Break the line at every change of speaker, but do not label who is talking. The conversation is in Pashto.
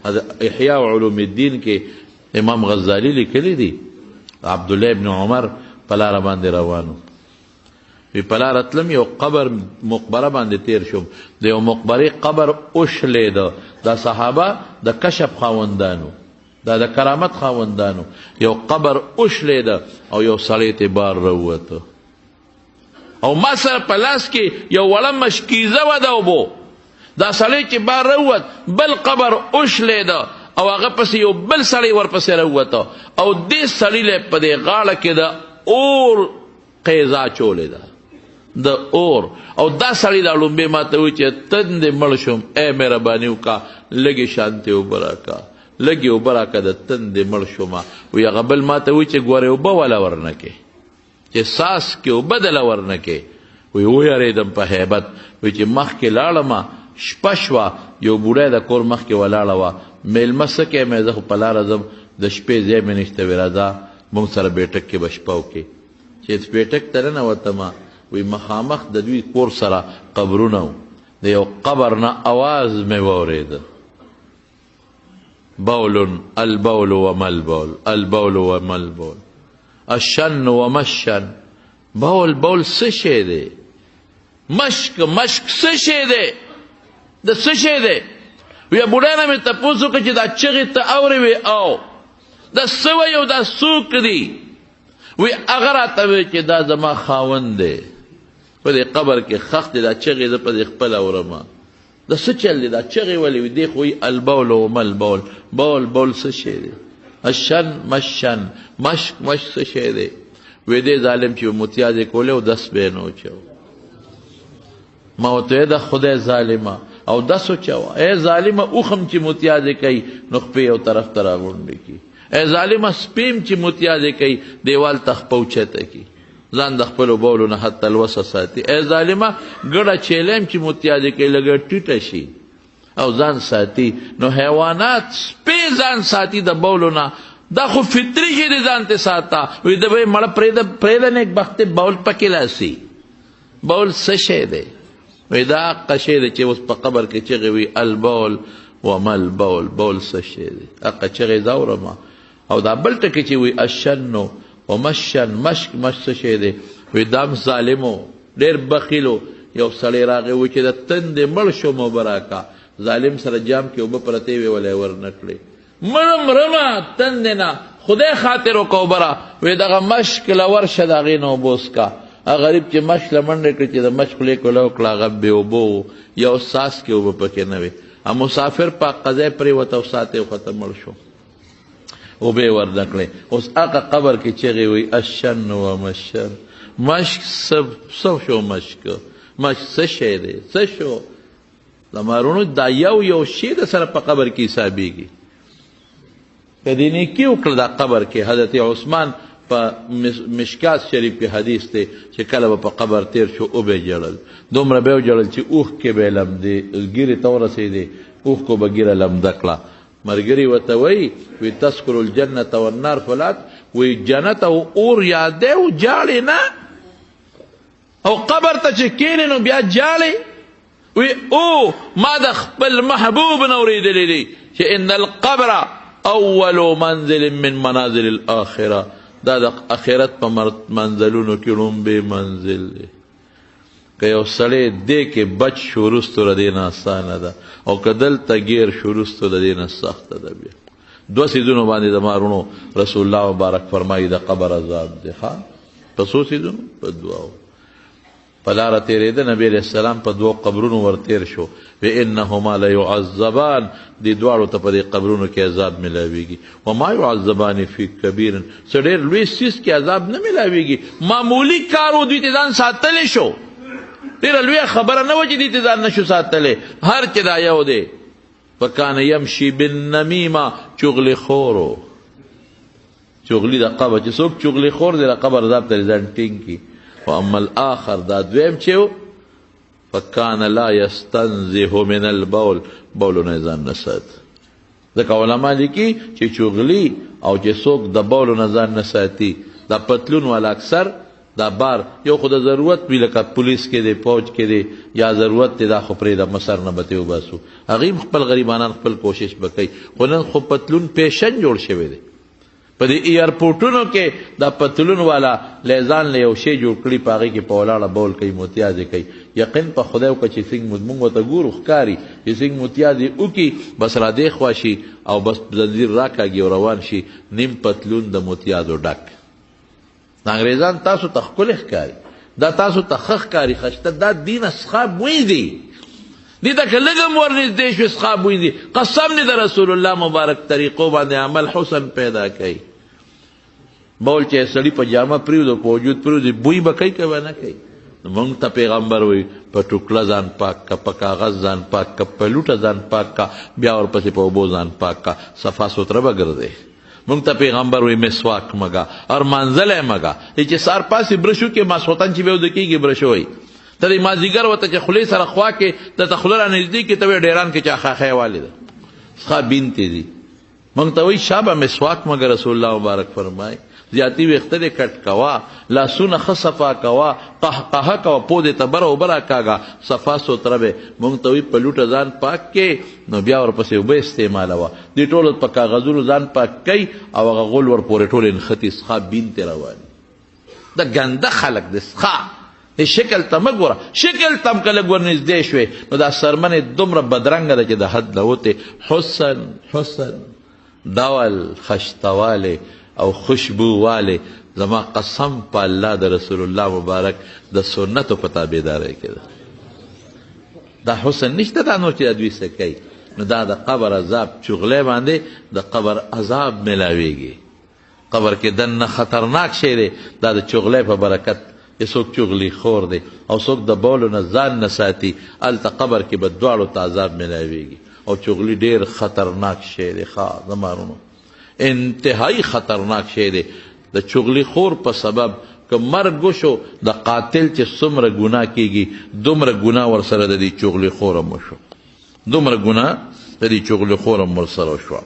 احیاء علوم الدین کې امام غزالی لیکلی دی، عبدالله ابن عمر په لاره باندې روانو، وی په لاره تلم یو قبر مقبره باندې تیر شوم، د یو مقبرې قبر وشلېده. دا صحابه د کشف خاوندانو، دا د کرامت خاوندانو، یو قبر وشلېده او یو سړی ته بار راووته، او ما سره په لاس کې یو وړه مشکیزه وه د اوبو. دا سړی چې بار راووت بل قبر وشلېده او هغه پسې یو بل سړی ورپسې راووته، او دې سړي له په دې غاړه کې د اور قیزه اچولې ده، د اور. او دا سړی دا ړومبی ما ته وایي چې تندې مړ شوم، ای مهرباني وکړه لږې شانتې اوبه راکړه، لږې اوبه راکړه، د تندې مړ شوم. وایي هغه بل ما ته وایي چې ګورې اوبه وله ورنه کې، چې څاڅکې اوبه دله ورنه کې. وایي ویرېدم په هیبت. وایي چې مخکې لاړم، شپه شوه، یو بوډۍ د کور مخکې ولاړه وه، مېلمه څه کوې؟ مې زه خو په لاره ځم، د شپې ځای مې نشته. وایي راځه موږ سره بیټک کې به شپه وکړې. چې بیټک ته ننوتم، وایي مخامخ د دوی کور سره قبرونه وو، د یو قبر نه اواز مې واورېده، بول البول وما البول، البول وما البول، الشن وما الشن. بول بول څه شی دی؟ مشک مشک څه شی دی؟ د څه شی دی؟ وی بوډا نه مې تپوس وکړ چې دا چغې ته اورې؟ وی او دا څه وایي او دا څوک دي؟ وی هغه راته وی چې دا زما خاوند دی، په دې قبر کې ښخ دی، دا چغې زه په دې خپله اورم. دا څه چل دی؟ دا چغې ولې وي؟ دی خو وایي البول وما البول، بول بول څه شی دی؟ الشن مشن، مشک مشک څه شی دی؟ وی دې ظالم چې متیازې کولې او دس به یې نه وچوه. ما ورته ویل د خدای ظالمه او دس وچوه، ای ظالمه اوښ هم چې متیازې کوي نو خپې یو طرف ته راغونډې کړي، ای ظالمه سپی هم چې متیازې کوي دیوال ته خپه اوچته کړي، ځان د خپلو بولو نه حتی الوسه ساتي، ای ظالمه ګړه چیلې هم چې متیازې کوي لږه ټیټه شي او ځان ساتي. نو حیوانات سپی ځان ساتي د بولو نه، دا خو فطري شی دی، ځان ته ساته. وایي د به یې مړه پرېږده، پرېږده نېکبختې بول پکې لاسي. بول څه شی دی؟ وایي دا هغه شی دی چې اوس په قبر کې چغې وي البول وما البول، بول څه شی دی؟ هغه چغې زه اورم. او دا بل ټکی چې وایي الشن وما الشن، مشک مشک څه شی دی؟ وایي دا هم ظالم و، ډېر بخیل و. یو سړی راغی وایي چې د تندې مړ شو مبارکه، ظالم سره جام کې اوبه پرتې وې ولی ورنه کړې، مړم مرمه تندې نه خدای خاطر وکړه اوبه را. وایي دغه مشک له ورشه د هغې نه اوبه وڅکه. هغه غریب چې مشک له منډې کړې چې د مشک خولې کوله وکړه، هغه بې اوبو و، یو څاڅکې اوبه پکې نه وې. مسافر په هغه ځای پرېوت او ساعت یې وخته مړ شو، اوبه یې ورنه کړې. اوس هغه قبر کې چغې وایي الشن وما الشن، مشک څه شو؟ مشک مشک څه شی دی؟ څه شو؟ زما وروڼو دا یو یو شی د سره په قبر کې حسابېږي. که دې نیکي وکړه دا قبر کې، حضرت عثمان په مشکات شریف کې حدیث دی چې کله به په قبر تیر شو وبه یې ژړل، دومره به یې وژړل چې اوښکې به یې لمدې ږیرې ته ورسېدې، اوښکو به ږیره لمده کړه. ملګري ورته وایي وی تذکر الجنة والنار فلات، وی جنت او اور یادې او ژاړې نه، او قبر ته چې کښېنې نو بیا ژاړې. وی او ما د خپل محبوب نه اورېدلي دي چې ان القبر اول منزل من منازل الاخره، دا د اخرت په منزلونو کې ړومبی منزل دی. که یو سړی دې کې بچ شو وروسته له دې نه اسانه ده، او که دلته ګیر شو وروسته له دې نه سخته ده. بیا دوه څیزونو باندې زما وروڼو رسول الله مبارک فرمایي د قبر عذاب دی. ښه، په څو څیزونو؟ په دوو. په لاره تېرېده نبی علیه السلام په دوو قبرونو ور تېر شو، وی انهما لیعذبان، دې دواړو ته په دې قبرونو کې عذاب ملاویږي. وما يعذبان فی کبیر، څه ډېر لوی څیز کې عذاب نه ملاویږي، معمولي کار و، دوی ته ځان ساتلی شو، ډېره لویه خبره نه وه چې دوی ته ځان نشو ساتلی. هر چې دا یو دی، فکان یمشي بالنمیمه، چغلي خورو، چغلی د قبر، چې څوک چغلی خور دی د قبر عذاب ته ځان ټینګ کړي. واما الاخر، دا دویم چې و، فکان لا یستنزه من البول، بولونه ځان نه ساتي. ځکه علما لیکي چې چغلی او چې څوک د بولو نه ځان نه ساتي، دا پتلون والا اکثر دا بار یو خو د ضرورت وي، لکه پولیس کې دی، فوج کې دی، یا ضرورت دی، دا خو پرېږده مصر نه به ترې وباسو. هغوی هم خپل غریبانان خپل کوشش به کوي، خو نن خو پتلون پیشن جوړ شوی دی. په دې ایرپورټونو کې دا پتلون والا له ځان له یو شی جوړ کړي، په هغې کې په ولاړه بول کوي، متیازې کوي. یقین په خدای وکړه چې څنګه موږ ورته ګورو ښکاري چې څنګه متیازې وکړي، بس را دې خوا شي او بس زنځیر راکاږي او روان شي، نیم پتلون د متیازو ډک. د انګریزان تاسو ته ښکلی ښکاري، دا تاسو ته ښه ښکاري، خشته دا دین اصحاب وینځي، دې ته که لږ هم ورنږدې شوې اصحاب وینځي. قسم دې د رسول الله مبارک طریقو باندې عمل حسن پیدا کوي. بول چې سړي په جامه پرېوځي، په وجود پرېوځي، بوی به کوي که به نه کوي؟ مونږ ته پیغمبر وایي په ټوکله ځان پاک که، په کاغذ ځان پاک که، په لوټه ځان پاک که، بیا ورپسې په اوبو ځان پاک که، صفا سوتره به ګرځې. مونږ ته پیغمبر وایي مسواک مګه اور مانځلی مګه، چې سهار پاسې برش وکړې، ماسخوتن چې بیا وده کېږي برش وایي. ته د مازدیګر ورته چې خولې سره خوا کې ته ته خوله رانږدې کړې، ته وایې ډېران کې چا خاښی والې ده، څخه بینتې دي. مونږ ته وایي شابه مسواک مګه، رسول الله مبارک فرمایي زیاتي ویښته دې کټ کوه، لاسونه ښه صفا کوه، قهقهه کوه، پوزې ته بره اوبه راکاږه، صفا سوتره به. مونږ ته وایي په لوټه ځان پاک کې، نو بیا ورپسې اوبه استعمالوه. دې ټولو په کاغذونو ځان پاک کوي او هغه غول ورپورې ټولې نښتې، څخه بینتې روان دي. دا ګنده خلک دي، څخه دې شکل ته مه ګوره، شکل ته هم که لږ ورنږدې شوې نو دا څرمنې دومره بدرنګه ده چې د حد نه وتې. حسن حسن ډول خشتوالی او خوشبووالی زما قسم په الله د رسول الله مبارک د سنتو په تابعدارۍ کې ده. دا حسن نشته دا نور چې دا دوی څه کوي. نو دا د قبر عذاب چغلی باندې د قبر عذاب ملاویږي. قبر کې دننه خطرناک شی دی، دا د چغلی په برکت چې څوک چغلی خور دی او څوک د بولو نه ځان نه ساتي، هلته قبر کې به دواړو ته عذاب ملاویږي. او چغلی ډیر خطرناک شی دی، ښه زما وروڼو انتهایی خطرناک شی دی. د چغلی خور په سبب که مرګ وشو د قاتل چې څومره ګناه کیږي دومره ګناه ورسره د دې چغلی خور هم وشو، دومره ګناه د دې چغلی خور هم ورسره وشوه.